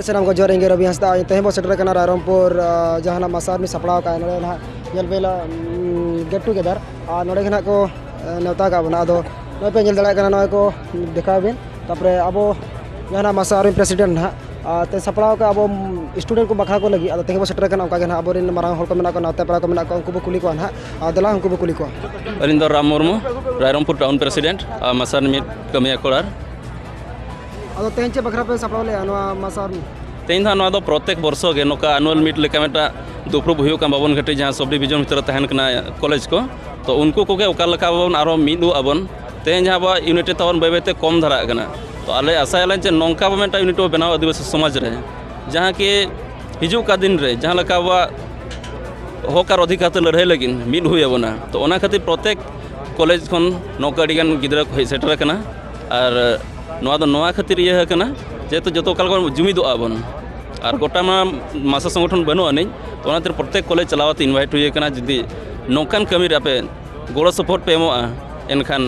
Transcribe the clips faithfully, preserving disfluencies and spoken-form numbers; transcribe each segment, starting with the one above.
ᱥᱟᱱᱟᱢ ᱠᱚ ᱡᱚᱦᱟᱨ, ᱤᱧ ᱜᱮ ᱨᱚᱵᱤ ᱦᱟᱸᱥᱫᱟ᱾ ᱛᱮᱦᱮᱧ ᱵᱚ ᱥᱮᱴᱮᱨ ᱟᱠᱟᱱᱟ ᱨᱟᱭᱨᱚᱝᱯᱩᱨ, ᱟᱨ, ᱡᱟᱦᱟᱸ ᱱᱟᱜ ᱢᱟᱥᱟ ᱟᱨᱢᱤ ᱥᱟᱯᱲᱟᱣ ᱟᱠᱟᱫ, ᱱᱚᱰᱮ ᱱᱟᱦᱟᱜ ᱧᱮᱞ ᱯᱮ ᱞᱟ, ᱩᱢ, get together, ᱟᱨ ᱱᱚᱰᱮ ᱜᱮ ᱱᱟᱦᱟᱜ ᱠᱚ, ᱮ, ᱱᱮᱣᱛᱟ ᱟᱠᱟᱫ ᱵᱚᱱᱟ᱾ ᱟᱫᱚ ᱱᱚᱜᱼᱚᱭ ᱯᱮ ᱧᱮᱞ ᱫᱟᱲᱮᱭᱟᱜ ᱠᱟᱱᱟ, ᱱᱚᱜᱼᱚᱭ ᱠᱚ ᱫᱮᱠᱷᱟᱣ ᱵᱤᱱ᱾ ᱛᱟᱯᱚᱨᱮ ᱟᱵᱚ ᱡᱟᱦᱟᱸ ᱱᱟᱜ ᱢᱟᱥᱟ ᱟᱨᱢᱤ president ᱱᱟᱦᱟᱜ, ᱟᱨ ᱛᱮ ᱥᱟᱯᱲᱟᱣ ᱟᱠᱟᱫ ᱟᱵᱚ student ᱠᱚ ᱵᱟᱠᱷᱨᱟ ᱠᱚ ᱞᱟᱹᱜᱤᱫ᱾ ᱟᱫᱚ ᱛᱮᱦᱮᱧ ᱵᱚ ᱥᱮᱴᱮᱨ ᱟᱠᱟᱱᱟ, ᱚᱱᱠᱟ ᱜᱮ ᱱᱟᱦᱟᱜ ᱟᱵᱚᱨᱮᱱ ᱢᱟᱨᱟᱝ ᱦᱚᱲ ᱠᱚ ᱢᱮᱱᱟᱜ ᱠᱚᱣᱟ, ᱱᱟᱣᱛᱮ ᱯᱮᱲᱟ ᱠᱚ ᱢᱮᱱᱟᱜ ᱠᱚᱣᱟ, ᱩᱱᱠᱩ ᱵᱚ ᱠᱩᱞᱤ ᱠᱚᱣᱟ ᱱᱟᱦᱟᱜ᱾ ᱟᱨ ᱫᱮᱞᱟ ᱩᱱᱠᱩ ᱵᱚ ᱠᱩᱞᱤ ᱠᱚᱣᱟ᱾ ᱟᱹᱞᱤᱧ ᱫᱚ ᱨᱟᱢ ᱢᱩᱨᱢᱩ, ᱨᱟᱭᱨᱚᱝᱯᱩᱨ town president, ᱟᱨ ᱢᱟᱥᱟ ᱟᱨᱢᱤ ᱠᱟᱹᱢᱤᱭᱟᱹ ᱠᱚᱲᱟ᱾ ᱟᱫᱚ ᱛᱮᱦᱮᱧ ᱪᱮᱫ ᱵᱟᱠᱷᱨᱟ ᱯᱮ ᱥᱟᱯᱲᱟᱣ ᱞᱮᱫᱼᱟ ᱱᱚᱣᱟ ᱢᱟᱥᱟ ᱟᱨᱢᱤ? ᱛᱮᱦᱮᱧ ᱫᱚ ᱦᱟᱸᱜ ᱱᱚᱣᱟ ᱫᱚ ᱯᱨᱚᱛᱮᱠ ᱵᱚᱨᱥᱚ ᱜᱮ ᱱᱚᱝᱠᱟ annual meet ᱞᱮᱠᱟ ᱢᱤᱫᱴᱟᱝ ᱫᱩᱯᱲᱩᱵ ᱦᱩᱭᱩᱜ ᱠᱟᱱ ᱵᱟᱵᱚᱱ ᱜᱷᱟᱹᱴᱤ, ᱡᱟᱦᱟᱸ sub division ᱵᱷᱤᱛᱨᱤ ᱨᱮ ᱛᱟᱦᱮᱱ ᱠᱟᱱᱟ ᱠᱚᱞᱮᱡᱽ ᱠᱚ᱾ ᱛᱚ ᱩᱱᱠᱩ ᱠᱚᱜᱮ ᱚᱠᱟ ᱞᱮᱠᱟ ᱵᱚᱱ ᱟᱨᱦᱚᱸ ᱢᱤᱫᱚᱜ ᱟᱵᱚᱱ᱾ ᱛᱮᱦᱮᱧ ᱡᱟᱦᱟᱸ ᱟᱵᱚᱣᱟᱜ unity ᱛᱟᱵᱚᱱ ᱵᱟᱹᱭ ᱵᱟᱹᱭᱛᱮ ᱠᱚᱢ ᱫᱷᱟᱨᱟᱜ ᱠᱟᱱᱟ᱾ ᱛᱚ ᱟᱞᱮ ᱟᱥᱟᱭᱟᱞᱮ ᱡᱮ ᱱᱚᱝᱠᱟ ᱵᱚ ᱢᱤᱫᱴᱟᱝ unity ᱵᱚ ᱵᱮᱱᱟᱣᱟ ᱟᱹᱫᱤᱵᱟᱹᱥᱤ ᱥᱚᱢᱟᱡᱽ ᱨᱮ, ᱡᱟᱦᱟᱸ ᱠᱤ ᱦᱤᱡᱩᱜ ᱠᱟᱱ ᱫᱤᱱ ᱨᱮ ᱡᱟᱦᱟᱸ ᱞᱮᱠᱟ ᱟᱵᱚᱣᱟᱜ ᱦᱚᱠ ᱟᱨ ᱚᱫᱷᱤᱠᱟᱨ ᱛᱮ ᱞᱟᱹᱲᱦᱟᱹᱭ ᱞᱟᱹᱜᱤᱫ ᱢᱤᱫ ᱦᱩᱭ ᱟᱵᱚᱱᱟ᱾ ᱛᱚ ᱚᱱᱟ ᱠᱷᱟᱹᱛᱤᱨ ᱯᱨᱚᱛᱮᱠ ᱠᱚᱞᱮᱡᱽ ᱠᱷᱚᱱ ᱱᱚᱝᱠᱟ ᱟᱹᱰᱤᱜᱟᱱ ᱜᱤᱫᱽᱨᱟᱹ ᱠᱚ ᱦᱮᱡ ᱥᱮᱴᱮᱨ ᱟᱠᱟᱱᱟ᱾ ᱟᱨ ᱱᱚᱣᱟ ᱫᱚ ᱱᱚᱣᱟ ᱠᱷᱟᱹᱛᱤᱨ ᱤᱭᱟᱹ ᱟᱠᱟᱱᱟ, ᱡᱮᱦᱮᱛᱩ ᱡᱚᱛᱚ ᱚᱠᱟ ᱞᱮᱠᱟ ᱵᱚᱱ ᱡᱩᱢᱤᱫᱚᱜᱼᱟ ᱵᱚᱱ, ᱟᱨ ᱜᱚᱴᱟ ᱢᱟ ᱢᱟᱥᱟ ᱥᱚᱝᱜᱚᱴᱷᱚᱱ ᱵᱟᱹᱱᱩᱜ ᱟᱹᱱᱤᱡ᱾ ᱛᱚ ᱚᱱᱟ ᱠᱷᱟᱹᱛᱤᱨ ᱯᱨᱚᱛᱮᱠ ᱠᱚᱞᱮᱡᱽ ᱪᱟᱞᱟᱣ ᱠᱟᱛᱮ invite ᱦᱩᱭ ᱟᱠᱟᱱᱟ, ᱡᱩᱫᱤ ᱱᱚᱝᱠᱟᱱ ᱠᱟᱹᱢᱤ ᱨᱮ ᱟᱯᱮ ᱜᱚᱲᱚ ᱥᱚᱯᱚᱦᱚᱫ ᱯᱮ ᱮᱢᱚᱜᱼᱟ, ᱮᱱᱠᱷᱟᱱ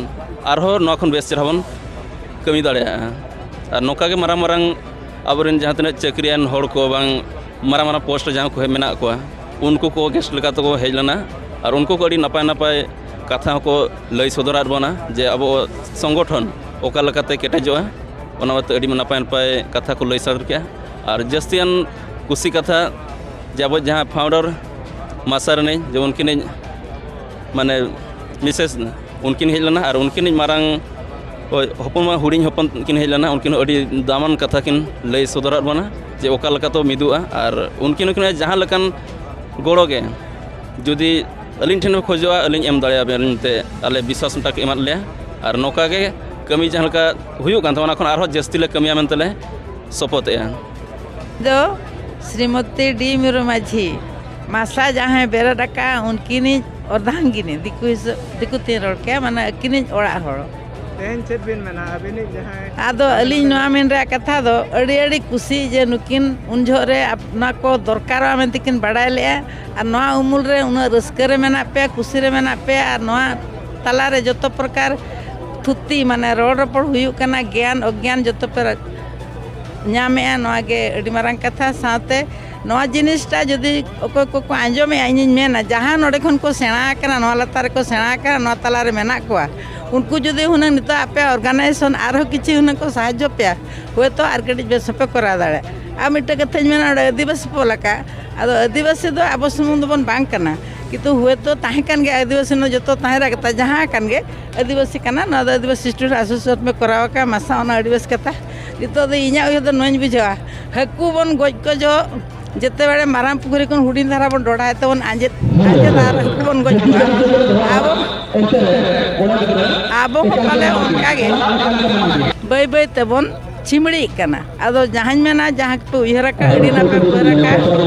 ᱟᱨᱦᱚᱸ ᱱᱚᱣᱟ ᱠᱷᱚᱱ ᱵᱮᱥ ᱪᱮᱦᱨᱟ ᱵᱚᱱ ᱠᱟᱹᱢᱤ ᱫᱟᱲᱮᱭᱟᱜᱼᱟ᱾ ᱟᱨ ᱱᱚᱝᱠᱟ ᱜᱮ ᱢᱟᱨᱟᱝ ᱢᱟᱨᱟᱝ ᱟᱵᱚᱨᱮᱱ ᱡᱟᱦᱟᱸ ᱛᱤᱱᱟᱹᱜ ᱪᱟᱹᱠᱨᱤᱭᱟᱱ ᱦᱚᱲ ᱠᱚ ᱵᱟᱝ ᱢᱟᱨᱟᱝ ᱢᱟᱨᱟᱝ post ᱨᱮ ᱡᱟᱦᱟᱸ ᱠᱚ ᱦᱮᱡ ᱢᱮᱱᱟᱜ ᱠᱚᱣᱟ, ᱩᱱᱠᱩ ᱠᱚ guest ᱞᱮᱠᱟ ᱛᱮᱠᱚ ᱦᱮᱡ ᱞᱮᱱᱟ᱾ ᱟᱨ ᱩᱱᱠᱩ ᱠᱚ ᱟᱹᱰᱤ ᱱᱟᱯᱟᱭ ᱱᱟᱯᱟᱭ ᱠᱟᱛᱷᱟ ᱦᱚᱸᱠᱚ ᱞᱟᱹᱭ ᱥᱚᱫᱚᱨᱟᱫ ᱵᱚᱱᱟ, ᱡᱮ ᱟᱵᱚ ᱥᱚᱝᱜᱚᱴᱷᱚᱱ ᱚᱠᱟ ᱞᱮᱠᱟᱛᱮ ᱠᱮᱴᱮᱡᱚᱜᱼᱟ, ᱚᱱᱟ ᱵᱟᱵᱚᱫ ᱛᱮ ᱟᱹᱰᱤ ᱱᱟᱯᱟᱭ ᱱᱟᱯᱟᱭ ᱠᱟᱛᱷᱟ ᱠᱚ ᱞᱟᱹᱭ ᱥᱚᱫᱚᱨ ᱠᱮᱜᱼᱟ᱾ ᱟᱨ ᱡᱟᱹᱥᱛᱤᱭᱟᱱ ᱠᱩᱥᱤ ᱠᱟᱛᱷᱟ ᱡᱮ ᱟᱵᱚ ᱡᱟᱦᱟᱸ founder ᱢᱟᱥᱟ ᱨᱤᱱᱤᱡ, ᱡᱮ ᱩᱱᱠᱤᱱᱤᱡ ᱢᱟᱱᱮ ᱢᱤᱥᱮᱥ ᱩᱱᱠᱤᱱ ᱦᱮᱡ ᱞᱮᱱᱟ, ᱟᱨ ᱩᱱᱠᱤᱱᱤᱡ ᱢᱟᱨᱟᱝ ᱦᱚᱯᱚᱱ ᱢᱟ ᱦᱩᱰᱤᱧ ᱦᱚᱯᱚᱱ ᱠᱤᱱ ᱦᱮᱡ ᱞᱮᱱᱟ, ᱩᱱᱠᱤᱱ ᱦᱚᱸ ᱟᱹᱰᱤ ᱫᱟᱢᱟᱱ ᱠᱟᱛᱷᱟ ᱠᱤᱱ ᱞᱟᱹᱭ ᱥᱚᱫᱚᱨᱟᱫ ᱵᱚᱱᱟ ᱡᱮ ᱚᱠᱟ ᱞᱮᱠᱟ ᱛᱮ ᱢᱤᱫᱚᱜᱼᱟ᱾ ᱟᱨ ᱩᱱᱠᱤᱱ ᱦᱚᱸ ᱡᱟᱦᱟᱸ ᱞᱮᱠᱟᱱ ᱜᱚᱲᱚ ᱜᱮ ᱡᱩᱫᱤ ᱟᱹᱞᱤᱧ ᱴᱷᱮᱱ ᱯᱮ ᱠᱷᱚᱡᱚᱜᱼᱟ, ᱟᱹᱞᱤᱧ ᱮᱢ ᱫᱟᱲᱮᱭᱟᱵᱮᱱ ᱢᱮᱱᱛᱮ ᱟᱞᱮ ᱵᱤᱥᱣᱟᱥ ᱢᱤᱫᱴᱟᱝ ᱠᱚ ᱮᱢᱟᱫ ᱞᱮᱭᱟ᱾ ᱟᱨ ᱱᱚᱝᱠᱟ ᱜᱮ ᱠᱟᱹᱢᱤ ᱡᱟᱦᱟᱸ ᱞᱮᱠᱟ ᱦᱩᱭᱩᱜ ᱠᱟᱱ ᱛᱟᱵᱚᱱᱟ, ᱚᱱᱟ ᱠᱷᱚᱱ ᱟᱨᱦᱚᱸ ᱡᱟᱹᱥᱛᱤ ᱞᱮ ᱠᱟᱹᱢᱤᱭᱟ ᱢᱮᱱᱛᱮ ᱞᱮ ᱥᱚᱯᱚᱛᱮᱜᱼᱟ᱾ ᱫᱚ ᱥᱨᱤᱢᱚᱛᱤ ᱰᱤ ᱢᱤᱨᱩ ᱢᱟᱹᱡᱷᱤ, ᱢᱟᱥᱟ ᱡᱟᱦᱟᱸᱭ ᱵᱮᱨᱮᱫ ᱟᱠᱟᱫᱼᱟ, ᱩᱱᱠᱤᱱᱤᱡ ᱚᱨᱫᱷᱟᱝᱜᱤᱱᱤ, ᱫᱤᱠᱩ ᱦᱤᱥᱟᱹᱵ, ᱫᱤᱠᱩ ᱛᱤᱧ ᱨᱚᱲ ᱠᱮᱭᱟ, ᱢᱟᱱᱮ ᱟᱹᱠᱤᱱᱤᱡ ᱚᱲᱟᱜ ᱦᱚᱲ᱾ ᱛᱮᱦᱮᱧ ᱪᱮᱫ ᱵᱤᱱ ᱢᱮᱱᱟ, ᱟᱹᱵᱤᱱᱤᱡ ᱡᱟᱦᱟᱸᱭ ᱟᱫᱚ ᱟᱹᱞᱤᱧ ᱱᱚᱣᱟ ᱢᱮᱱ ᱨᱮᱭᱟᱜ ᱠᱟᱛᱷᱟ ᱫᱚ, ᱟᱹᱰᱤ ᱟᱹᱰᱤ ᱠᱩᱥᱤ ᱡᱮ ᱱᱩᱠᱤᱱ ᱩᱱ ᱡᱚᱦᱚᱜ ᱨᱮ ᱟᱯ-, ᱚᱱᱟ ᱠᱚ ᱫᱚᱨᱠᱟᱨᱚᱜᱼᱟ ᱢᱮᱱᱛᱮ ᱠᱤᱱ ᱵᱟᱲᱟᱭ ᱞᱮᱜᱼᱟ, ᱟᱨ ᱱᱚᱣᱟ ᱩᱢᱩᱞ ᱨᱮ ᱩᱱᱟᱹᱜ ᱨᱟᱹᱥᱠᱟᱹ ᱨᱮ ᱢᱮᱱᱟᱜ ᱯᱮᱭᱟ, ᱠᱩᱥᱤ ᱨᱮ ᱢᱮᱱᱟᱜ ᱯᱮᱭᱟ, ᱟᱨ ᱱᱚᱣᱟ ᱛᱟᱞᱟ ᱨᱮ ᱡᱚᱛᱚ ᱯᱨᱚᱠᱟᱨ ᱛᱷᱩᱛᱤ, ᱢᱟᱱᱮ ᱨᱚᱲ ᱨᱚᱯᱚᱲ ᱦᱩᱭᱩᱜ ᱠᱟᱱᱟ, ᱜᱮᱭᱟᱱ ᱚᱜᱽᱜᱭᱟᱱ ᱡᱚᱛᱚ ᱯᱮ ᱨᱟ-, ᱧᱟᱢᱮᱜᱼᱟ, ᱱᱚᱣᱟ ᱜᱮ ᱟᱹᱰᱤ ᱢᱟᱨᱟᱝ ᱠᱟᱛᱷᱟ᱾ ᱥᱟᱶᱛᱮ ᱱᱚᱣᱟ ᱡᱤᱱᱤᱥᱴᱟ ᱡᱩᱫᱤ ᱚᱠᱚᱭ ᱠᱚᱠᱚ ᱟᱸᱡᱚᱢᱮᱜᱼᱟ, ᱤᱧᱤᱧ ᱢᱮᱱᱟ, ᱡᱟᱦᱟᱸ ᱱᱚᱰᱮ ᱠᱷᱚᱱ ᱠᱚ ᱥᱮᱬᱟ ᱟᱠᱟᱱᱟ, ᱱᱚᱣᱟ ᱞᱟᱛᱟᱨ ᱨᱮᱠᱚ ᱥᱮᱬᱟ ᱟᱠᱟᱱᱟ, ᱱᱚᱣᱟ ᱛᱟᱞᱟ ᱨᱮ ᱢᱮᱱᱟᱜ ᱠᱚᱣᱟ, ᱩᱱᱠᱩ ᱡᱩᱫᱤ ᱦᱩᱱᱟᱹᱝ ᱱᱤᱛᱚᱜ ᱟᱯᱮ organization ᱟᱨᱦᱚᱸ ᱠᱤᱪᱷᱩ ᱦᱩᱱᱟᱹᱝ ᱠᱚ ᱥᱟᱦᱟᱡᱽᱡᱚ ᱯᱮᱭᱟ, ᱦᱳᱭᱛᱳ ᱟᱨ ᱠᱟᱹᱴᱤᱡ ᱵᱮᱥ ᱦᱚᱸᱯᱮ ᱠᱚᱨᱟᱣ ᱫᱟᱲᱮᱭᱟᱜᱼᱟ᱾ ᱟᱨ ᱢᱤᱫᱴᱮᱡ ᱠᱟᱛᱷᱟᱧ ᱢᱮᱱᱟ, ᱱᱚᱰᱮ ᱟᱹᱫᱤᱵᱟᱹᱥᱤ ᱯᱚᱞᱟᱠᱟ, ᱟᱫᱚ ᱟᱹᱫᱤᱵᱟᱹᱥᱤ ᱫᱚ ᱟᱵᱚ ᱥᱩᱢᱩᱝ ᱫᱚᱵᱚᱱ ᱵᱟᱝ ᱠᱟᱱᱟ, ᱠᱤᱱᱛᱩ ᱦᱳᱭᱛᱳ ᱛᱟᱦᱮᱸ ᱠᱟᱱ ᱜᱮᱭᱟ ᱟᱹᱫᱤᱵᱟᱹᱥᱤ ᱱᱚ-, ᱡᱚᱛᱚ ᱛᱟᱦᱮᱸ ᱨᱮᱭᱟᱜ ᱠᱟᱛᱷᱟ, ᱡᱟᱦᱟᱸ ᱠᱟᱱ ᱜᱮ ᱟᱹᱫᱤᱵᱟᱹᱥᱤ ᱠᱟᱱᱟ, ᱱᱚᱣᱟ ᱫᱚ ᱟᱹᱫᱤᱵᱟᱹᱥᱤ ᱥᱴᱩᱰᱮᱱᱴ ᱮᱥᱳᱥᱤᱭᱮᱥᱚᱱ ᱯᱮ ᱠᱚᱨᱟᱣ ᱟᱠᱟᱫᱼᱟ, ᱢᱟᱥᱟ, ᱚᱱᱟ ᱟᱹᱰᱤ ᱵᱮᱥ ᱠᱟᱛᱷᱟ᱾ ᱱᱤᱛᱚᱜ ᱫᱚ ᱤᱧᱟᱹᱜ ᱩᱭᱦᱟᱹᱨ ᱫᱚ ᱱᱚᱣᱟᱧ ᱵᱩᱡᱷᱟᱹᱣᱟ, ᱦᱟᱹᱠᱩ ᱵᱚᱱ ᱜᱚᱡ ᱠᱚ ᱡᱚᱦᱚᱜ ᱡᱮᱛᱮ ᱵᱮᱲᱮ ᱢᱟᱨᱟᱝ ᱯᱩᱠᱷᱨᱤ ᱠᱷᱚᱱ ᱦᱩᱰᱤᱧ ᱫᱷᱟᱨᱟ ᱵᱚᱱ ᱰᱚᱰᱷᱟᱭ ᱛᱮᱵᱚᱱ ᱟᱸᱡᱮᱫ, ᱟᱸᱡᱮᱫᱟ ᱟᱨ ᱦᱟᱹᱠᱩ ᱵᱚᱱ ᱜᱚᱡ ᱠᱚᱣᱟ᱾ ᱟᱵᱚ, ᱟᱵᱚ ᱦᱚᱸ ᱯᱟᱞᱮ ᱚᱱᱠᱟ ᱜᱮ ᱵᱟᱹᱭ ᱵᱟᱹᱭ ᱛᱮᱵᱚᱱ ᱪᱷᱤᱢᱲᱤᱜ ᱠᱟᱱᱟ᱾ ᱟᱫᱚ ᱡᱟᱦᱟᱸᱧ ᱢᱮᱱᱟ, ᱡᱟᱦᱟᱸ ᱯᱮ ᱩᱭᱦᱟᱹᱨ ᱟᱠᱟᱫ, ᱟᱹᱰᱤ ᱱᱟᱯᱟᱭ ᱯᱮ ᱩᱭᱦᱟᱹᱨ ᱟᱠᱟᱫ,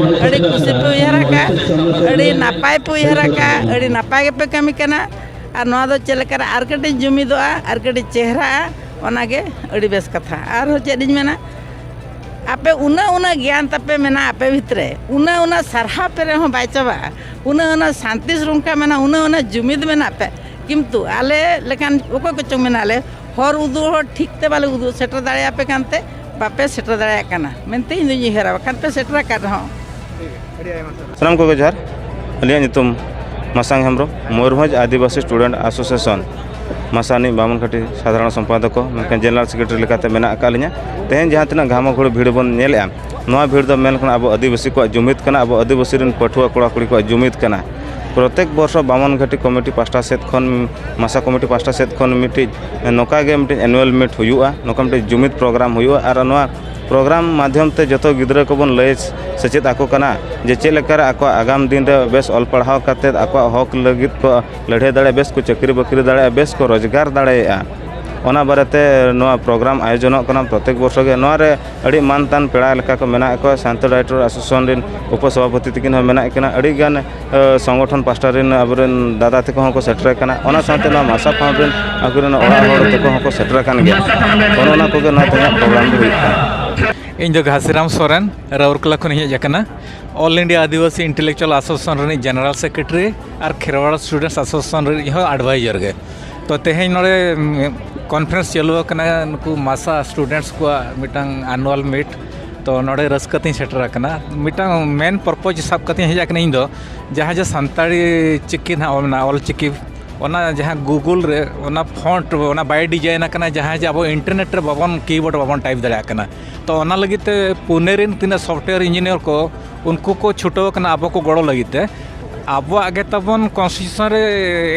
ᱟᱹᱰᱤ ᱠᱩᱥᱤ ᱯᱮ ᱩᱭᱦᱟᱹᱨ ᱟᱠᱟᱫ, ᱟᱹᱰᱤ ᱱᱟᱯᱟᱭ ᱯᱮ ᱩᱭᱦᱟᱹᱨ ᱟᱠᱟᱫ, ᱟᱹᱰᱤ ᱱᱟᱯᱟᱭ ᱜᱮᱯᱮ ᱠᱟᱹᱢᱤ ᱠᱟᱱᱟ᱾ ᱟᱨ ᱱᱚᱣᱟ ᱫᱚ ᱪᱮᱫ ᱞᱮᱠᱟᱨᱮ ᱟᱨ ᱠᱟᱹᱴᱤᱡ ᱡᱩᱢᱤᱫᱚᱜᱼᱟ, ᱟᱨ ᱠᱟᱹᱴᱤᱡ ᱪᱮᱦᱨᱟᱜᱼᱟ, ᱚᱱᱟᱜᱮ ᱟᱹᱰᱤ ᱵᱮᱥ ᱠᱟᱛᱷᱟ᱾ ᱟᱨᱦᱚᱸ ᱪᱮᱫ ᱤᱧ ᱢᱮᱱᱟ, ᱟᱯᱮ ᱩᱱᱟᱹᱜ, ᱩᱱᱟᱹᱜ ᱜᱮᱭᱟᱱ ᱛᱟᱯᱮ ᱢᱮᱱᱟᱜᱼᱟ ᱟᱯᱮ ᱵᱷᱤᱛᱨᱮ, ᱩᱱᱟᱹᱜ, ᱩᱱᱟᱹᱜ ᱥᱟᱨᱦᱟᱣ ᱯᱮ ᱨᱮᱦᱚᱸ ᱵᱟᱭ ᱪᱟᱵᱟᱜᱼᱟ, ᱩᱱᱟᱹᱜ, ᱩᱱᱟᱹᱜ ᱥᱟᱱᱛᱤ ᱥᱨᱩᱝᱠᱷᱟ ᱢᱮᱱᱟᱜᱼᱟ, ᱩᱱᱟᱹᱜ, ᱩᱱᱟᱹᱜ ᱡᱩᱢᱤᱫ ᱢᱮᱱᱟᱜ ᱯᱮ, ᱠᱤᱱᱛᱩ ᱟᱞᱮ ᱞᱮᱠᱟᱱ ᱚᱠᱚᱭ ᱠᱚᱪᱚᱝ ᱢᱮᱱᱟᱜ ᱞᱮ, ᱦᱚᱨ ᱩᱫᱩᱜ ᱦᱚᱲ ᱴᱷᱤᱠ ᱛᱮ ᱵᱟᱞᱮ ᱩᱫᱩᱜ ᱥᱮᱴᱮᱨ ᱫᱟᱲᱮᱭᱟᱯᱮ ᱠᱟᱱᱛᱮ ᱵᱟᱯᱮ ᱥᱮᱴᱮᱨ ᱫᱟᱲᱮᱭᱟᱜ ᱠᱟᱱᱟ ᱢᱮᱱᱛᱮ ᱤᱧ ᱫᱩᱧ ᱩᱭᱦᱟᱹᱨᱟ, ᱵᱟᱠᱷᱟᱱ ᱯᱮ ᱥᱮᱴᱮᱨ ᱟᱠᱟᱫ ᱨᱮᱦᱚᱸ᱾ ᱥᱟᱱᱟᱢ ᱠᱚᱜᱮ ᱡᱚᱦᱟᱨ᱾ ᱟᱹᱞᱤᱧᱟᱜ ᱧᱩᱛᱩᱢ ᱢᱟᱥᱟᱝ ᱦᱮᱢᱵᱨᱚᱢ, ᱢᱚᱭᱩᱨᱵᱷᱚᱸᱡᱽ ᱟᱹᱫᱤᱵᱟᱹᱥᱤ ᱥᱴᱩᱰᱮᱱᱴ ᱮᱥᱳᱥᱤᱭᱮᱥᱚᱱ ᱢᱟᱥᱟ ᱨᱤᱱᱤᱡ ᱵᱟᱢᱚᱱᱜᱷᱟᱴᱤ ᱥᱟᱫᱷᱟᱨᱚᱱ ᱥᱚᱢᱯᱟᱫᱚᱠ, ᱢᱮᱱᱠᱷᱟᱱ ᱡᱮᱱᱟᱨᱮᱞ ᱥᱮᱠᱨᱮᱴᱟᱨᱤ ᱞᱮᱠᱟᱛᱮ ᱢᱮᱱᱟᱜ ᱟᱠᱟᱫ ᱞᱤᱧᱟ᱾ ᱛᱮᱦᱮᱧ ᱡᱟᱦᱟᱸ ᱛᱤᱱᱟᱹᱜ ᱜᱷᱟᱢᱟ ᱜᱷᱩᱲ ᱵᱷᱤᱲ ᱵᱚᱱ ᱧᱮᱞᱮᱜᱼᱟ, ᱱᱚᱣᱟ ᱵᱷᱤᱲ ᱫᱚ ᱢᱮᱱ ᱞᱮᱠᱷᱟᱱ ᱟᱵᱚ ᱟᱹᱫᱤᱵᱟᱹᱥᱤ ᱠᱚᱣᱟᱜ ᱡᱩᱢᱤᱫ ᱠᱟᱱᱟ, ᱟᱵᱚ ᱟᱹᱫᱤᱵᱟᱹᱥᱤ ᱨᱮᱱ ᱯᱟᱹᱴᱷᱩᱣᱟᱹ ᱠᱚᱲᱟ ᱠᱩᱲᱤ ᱠᱚᱣᱟᱜ ᱡᱩᱢᱤᱫ ᱠᱟᱱᱟ᱾ ᱯᱨᱚᱛᱮᱠ ᱵᱚᱨᱥᱚ ᱵᱟᱢᱚᱱᱜᱷᱟᱴᱤ ᱠᱚᱢᱤᱴᱤ ᱯᱟᱦᱴᱟ ᱥᱮᱫ ᱠᱷᱚᱱ, ᱢᱟᱥᱟ ᱠᱚᱢᱤᱴᱤ ᱯᱟᱦᱴᱟ ᱥᱮᱫ ᱠᱷᱚᱱ ᱢᱤᱫᱴᱤᱡ ᱱᱚᱝᱠᱟ ᱜᱮ ᱢᱤᱫᱴᱤᱡ annual meet ᱦᱩᱭᱩᱜᱼᱟ, ᱱᱚᱝᱠᱟ ᱢᱤᱫᱴᱤᱡ ᱡᱩᱢᱤᱫ program ᱦᱩᱭᱩᱜᱼᱟ᱾ ᱟᱨ ᱱᱚᱣᱟ program ᱢᱟᱫᱽᱫᱷᱚᱢ ᱛᱮ ᱡᱚᱛᱚ ᱜᱤᱫᱽᱨᱟᱹ ᱠᱚᱵᱚᱱ ᱞᱟᱹᱭ ᱥᱮᱪᱮᱫ ᱟᱠᱚ ᱠᱟᱱᱟ ᱡᱮ ᱪᱮᱫ ᱞᱮᱠᱟᱨᱮ ᱟᱠᱚᱣᱟᱜ ᱟᱜᱟᱢ ᱫᱤᱱ ᱨᱮ ᱵᱮᱥ ᱚᱞ ᱯᱟᱲᱦᱟᱣ ᱠᱟᱛᱮᱫ ᱟᱠᱚᱣᱟᱜ ᱦᱚᱠ ᱞᱟᱹᱜᱤᱫ ᱠᱚ ᱞᱟᱹᱲᱦᱟᱹᱭ ᱫᱟᱲᱮᱭᱟᱜᱼᱟ, ᱵᱮᱥ ᱠᱚ ᱪᱟᱹᱠᱨᱤ ᱵᱟᱹᱠᱨᱤ ᱫᱟᱲᱮᱭᱟᱜᱼᱟ, ᱵᱮᱥ ᱠᱚ ᱨᱳᱡᱽᱜᱟᱨ ᱫᱟᱲᱮᱭᱟᱜᱼᱟ᱾ ᱚᱱᱟ ᱵᱟᱨᱮᱛᱮ ᱱᱚᱣᱟ program ᱟᱭᱳᱡᱚᱱᱚᱜ ᱠᱟᱱᱟ ᱯᱨᱚᱛᱮᱠ ᱵᱚᱨᱥᱚ ᱜᱮ᱾ ᱱᱚᱣᱟ ᱨᱮ ᱟᱹᱰᱤ ᱢᱟᱱ ᱛᱟᱱ ᱯᱮᱲᱟ ᱞᱮᱠᱟ ᱠᱚ ᱢᱮᱱᱟᱜ ᱠᱚᱣᱟ᱾ ᱥᱟᱱᱛᱟᱲ ᱨᱟᱭᱴᱟᱨ ᱮᱥᱳᱥᱤᱭᱮᱥᱚᱱ ᱨᱮᱱ ᱩᱯᱚ ᱥᱚᱵᱷᱟᱯᱚᱛᱤ ᱛᱟᱹᱠᱤᱱ ᱦᱚᱸ ᱢᱮᱱᱟᱜ ᱠᱤᱱᱟ᱾ ᱟᱹᱰᱤ ᱜᱟᱱ, ᱮ, ᱥᱚᱝᱜᱚᱴᱷᱚᱱ ᱯᱟᱦᱴᱟ ᱨᱮᱱ ᱟᱵᱚᱨᱮᱱ ᱫᱟᱫᱟ ᱛᱟᱠᱚ ᱦᱚᱸ ᱠᱚ ᱥᱮᱴᱮᱨ ᱟᱠᱟᱱᱟ᱾ ᱚᱱᱟ ᱥᱟᱶᱛᱮ ᱱᱚᱣᱟ ᱢᱟᱥᱟ ᱯᱷᱟᱣᱩᱱᱰ ᱨᱮᱱ ᱟᱠᱚᱨᱮᱱ ᱚᱲᱟᱜ ᱦᱚᱲ ᱛᱟᱠᱚ ᱦᱚᱸ ᱠᱚ ᱥᱮᱴᱮᱨ ᱟᱠᱟᱱ ᱜᱮᱭᱟ᱾ ᱚᱱᱮ ᱚᱱᱟ ᱠᱚᱜᱮ ᱱᱚᱣᱟ ᱛᱮᱦᱮᱧᱟᱜ program ᱫᱚ ᱦᱩᱭᱩᱜ ᱠᱟᱱᱟ᱾ ᱤᱧ ᱫᱚ ᱜᱷᱟᱥᱤᱨᱟᱢ ᱥᱚᱨᱮᱱ, ᱨᱟᱩᱨᱠᱮᱞᱟ ᱠᱷᱚᱱᱤᱧ ᱦᱮᱡ ᱟᱠᱟᱱᱟ᱾ All India ᱟᱹᱫᱤᱵᱟᱹᱥᱤ Intellectual Association ᱨᱤᱱᱤᱡ ᱡᱮᱱᱟᱨᱮᱞ ᱥᱮᱠᱨᱮᱴᱟᱨᱤ ᱟᱨ ᱠᱷᱮᱨᱣᱟᱲ ᱥᱴᱩᱰᱮᱱᱴᱥ ᱮᱥᱳᱥᱤᱭᱮᱥᱚᱱ ᱨᱤᱱᱤᱡ ᱦᱚᱸ ᱮᱰᱵᱷᱟᱭᱡᱟᱨ ᱜᱮ᱾ ᱛᱚ, ᱛᱮᱦᱮᱧ ᱱᱚᱰᱮ, ᱩᱢ, ᱠᱚᱱᱯᱷᱟᱨᱮᱱᱥ ᱪᱟᱹᱞᱩ ᱟᱠᱟᱱᱟ ᱱᱩᱠᱩ ᱢᱟᱥᱟ ᱥᱴᱩᱰᱮᱱᱴᱥ ᱠᱚᱣᱟᱜ ᱢᱤᱫᱴᱟᱝ ᱟᱱᱩᱣᱟᱞ ᱢᱤᱴ᱾ ᱛᱚ ᱱᱚᱰᱮ ᱨᱟᱹᱥᱠᱟᱹ ᱛᱤᱧ ᱥᱮᱴᱮᱨ ᱟᱠᱟᱱᱟ᱾ ᱢᱤᱫᱴᱟᱝ ᱢᱮᱱ ᱯᱚᱨᱯᱚᱡᱽ ᱥᱟᱵ ᱠᱟᱛᱮᱧ ᱦᱮᱡ ᱟᱠᱟᱱᱟ ᱤᱧ ᱫᱚ, ᱡᱟᱦᱟᱸ ᱡᱮ ᱥᱟᱱᱛᱟᱲᱤ ᱪᱤᱠᱤ ᱱᱟᱦᱟᱜ ᱚᱞ ᱢᱮᱱᱟᱜᱼᱟ, ᱚᱞ ᱪᱤᱠᱤ, ᱚᱱᱟ ᱡᱟᱦᱟᱸ ᱜᱩᱜᱩᱞ ᱨᱮ ᱚᱱᱟ ᱯᱷᱚᱱᱴ, ᱚᱱᱟ ᱵᱟᱭ ᱰᱤᱡᱟᱭᱤᱱ ᱟᱠᱟᱱᱟ, ᱡᱟᱦᱟᱸ ᱡᱮ ᱟᱵᱚ ᱤᱱᱴᱟᱨᱱᱮᱴ ᱨᱮ ᱵᱟᱵᱚᱱ, ᱠᱤᱵᱳᱨᱰ ᱵᱟᱵᱚᱱ ᱴᱟᱭᱤᱯ ᱫᱟᱲᱮᱭᱟᱜ ᱠᱟᱱᱟ᱾ ᱛᱚ ᱚᱱᱟ ᱞᱟᱹᱜᱤᱫ ᱛᱮ ᱯᱩᱱᱮ ᱨᱮᱱ ᱛᱤᱱᱟᱹᱜ ᱥᱚᱯᱷᱴᱣᱮᱭᱟᱨ ᱤᱧᱡᱤᱱᱤᱭᱟᱨ ᱠᱚ, ᱩᱱᱠᱩ ᱠᱚ ᱪᱷᱩᱴᱟᱹᱣ ᱟᱠᱟᱱᱟ ᱟᱵᱚ ᱠᱚ ᱜᱚᱲᱚ ᱞᱟᱹᱜᱤᱫ ᱛᱮ᱾ ᱟᱵᱚᱣᱟᱜ ᱜᱮ ᱛᱟᱵᱚᱱ ᱠᱚᱱᱥᱴᱤᱴᱤᱭᱩᱥᱚᱱ ᱨᱮ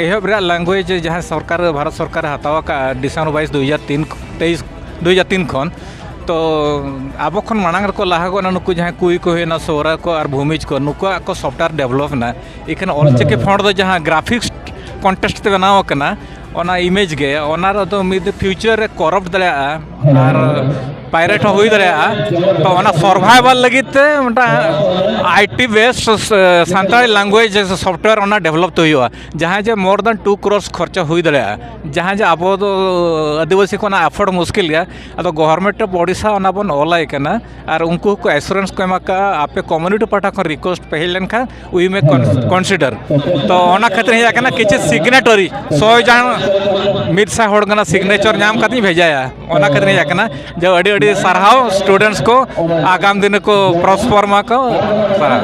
ᱮᱦᱚᱵ ᱨᱮᱭᱟᱜ ᱞᱮᱝᱜᱩᱭᱮᱡᱽ ᱡᱟᱦᱟᱸ ᱥᱚᱨᱠᱟᱨ, ᱵᱷᱟᱨᱚᱛ ᱥᱚᱨᱠᱟᱨᱮ ᱦᱟᱛᱟᱣ ᱟᱠᱟᱫᱼᱟ ᱰᱤᱥᱮᱢᱵᱚᱨ ᱵᱟᱭᱤᱥ, ᱫᱩ ᱦᱟᱡᱟᱨ ᱛᱤᱱ, ᱛᱮᱭᱤᱥ, ᱫᱩ ᱦᱟᱡᱟᱨ ᱛᱤᱱ ᱠᱷᱚᱱ᱾ ᱛᱚ ᱟᱵᱚ ᱠᱷᱚᱱ ᱢᱟᱲᱟᱝ ᱨᱮᱠᱚ ᱞᱟᱦᱟ ᱜᱚᱫ ᱮᱱᱟ ᱱᱩᱠᱩ ᱡᱟᱦᱟᱸᱭ ᱠᱩᱭ ᱠᱚ ᱦᱩᱭᱱᱟ, ᱥᱳᱨᱟ ᱠᱚ ᱟᱨ ᱵᱷᱩᱢᱤᱡᱽ ᱠᱚ, ᱱᱩᱠᱩᱣᱟᱜ ᱠᱚ ᱥᱚᱯᱷᱴᱣᱮᱭᱟᱨ ᱰᱮᱵᱷᱞᱚᱯ ᱮᱱᱟ᱾ ᱤᱠᱷᱟᱹᱱ ᱚᱞᱪᱤᱠᱤ ᱯᱷᱚᱱᱴ ᱫᱚ ᱡᱟᱦᱟᱸ ᱜᱨᱟᱯᱷᱤᱠᱥ ᱠᱚᱱᱴᱮᱥᱴ ᱛᱮ ᱵᱮᱱᱟᱣ ᱟᱠᱟᱱᱟ, ᱚᱱᱟ ᱤᱢᱮᱡᱽ ᱜᱮ, ᱚᱱᱟ ᱨᱮᱫᱚ ᱢᱤᱫ ᱫᱤᱱ ᱯᱷᱤᱭᱩᱪᱟᱨ ᱨᱮ ᱠᱚᱨᱚᱯᱴ ᱫᱟᱲᱮᱭᱟᱜᱼᱟ ᱟᱨ ᱯᱟᱭᱨᱮᱴ ᱦᱚᱸ ᱦᱩᱭ ᱫᱟᱲᱮᱭᱟᱜᱼᱟ᱾ ᱛᱚ ᱚᱱᱟ ᱥᱟᱨᱵᱷᱟᱭᱵᱟᱞ ᱞᱟᱹᱜᱤᱫ ᱛᱮ ᱢᱤᱫᱴᱟᱝ I T based Santali language software ᱚᱱᱟ ᱰᱮᱵᱷᱞᱚᱯ ᱛᱮ ᱦᱩᱭᱩᱜᱼᱟ, ᱡᱟᱦᱟᱸ ᱡᱮ ᱢᱳᱨ ᱫᱟᱱ ᱴᱩ ᱠᱨᱳᱨᱥ ᱠᱷᱚᱨᱪᱟ ᱦᱩᱭ ᱫᱟᱲᱮᱭᱟᱜᱼᱟ᱾ ᱡᱟᱦᱟᱸ ᱡᱮ ᱟᱵᱚ ᱫᱚ ᱟᱹᱫᱤᱵᱟᱹᱥᱤ ᱠᱚ ᱚᱱᱟ ᱟᱯᱷᱳᱨᱰ ᱢᱩᱥᱠᱤᱞ ᱜᱮᱭᱟ᱾ ᱟᱫᱚ ᱜᱚᱵᱷᱚᱨᱱᱢᱮᱱᱴ ᱚᱯᱷ ᱳᱰᱤᱥᱟ ᱚᱱᱟ ᱵᱚᱱ ᱚᱞᱟᱭ ᱠᱟᱱᱟ ᱟᱨ ᱩᱱᱠᱩ ᱦᱚᱸᱠᱚ ᱮᱥᱩᱨᱮᱱᱥ ᱠᱚ ᱮᱢ ᱟᱠᱟᱫᱼᱟ, ᱟᱯᱮ ᱠᱚᱢᱭᱩᱱᱤᱴᱤ ᱯᱟᱦᱴᱟ ᱠᱷᱚᱱ ᱨᱤᱠᱣᱮᱥᱴ ᱯᱮ ᱦᱮᱡ ᱞᱮᱱᱠᱷᱟᱱ we may con- consider᱾ ᱛᱚ ᱚᱱᱟ ᱠᱷᱟᱹᱛᱤᱨ ᱦᱮᱡ ᱟᱠᱟᱱᱟ ᱠᱤᱪᱷᱩ ᱥᱤᱜᱽᱱᱮᱴᱚᱨᱤ, ᱥᱚᱭ ᱡᱟᱱ, ᱢᱤᱫ ᱥᱟᱭ ᱦᱚᱲ ᱜᱟᱱᱟᱜ ᱥᱤᱜᱽᱱᱮᱪᱟᱨ ᱧᱟᱢ ᱠᱟᱛᱮᱧ ᱵᱷᱮᱡᱟᱭᱟ᱾ ᱚᱱᱟ ᱠᱷᱟᱹᱛᱤᱨ ᱦᱮᱡ ᱟᱠᱟᱱᱟ᱾ ᱡᱮ ᱟᱹᱰᱤ ᱟᱹᱰᱤ ᱥᱟᱨᱦᱟᱣ ᱥᱴᱩᱰᱮᱱᱴᱥ ᱠᱚ, ᱟᱜᱟᱢ ᱫᱤᱱ ᱨᱮᱠᱚ ᱯᱨᱚᱥᱯᱚᱨ ᱢᱟ ᱠᱚ᱾ ᱥᱟᱨᱦᱟᱣ᱾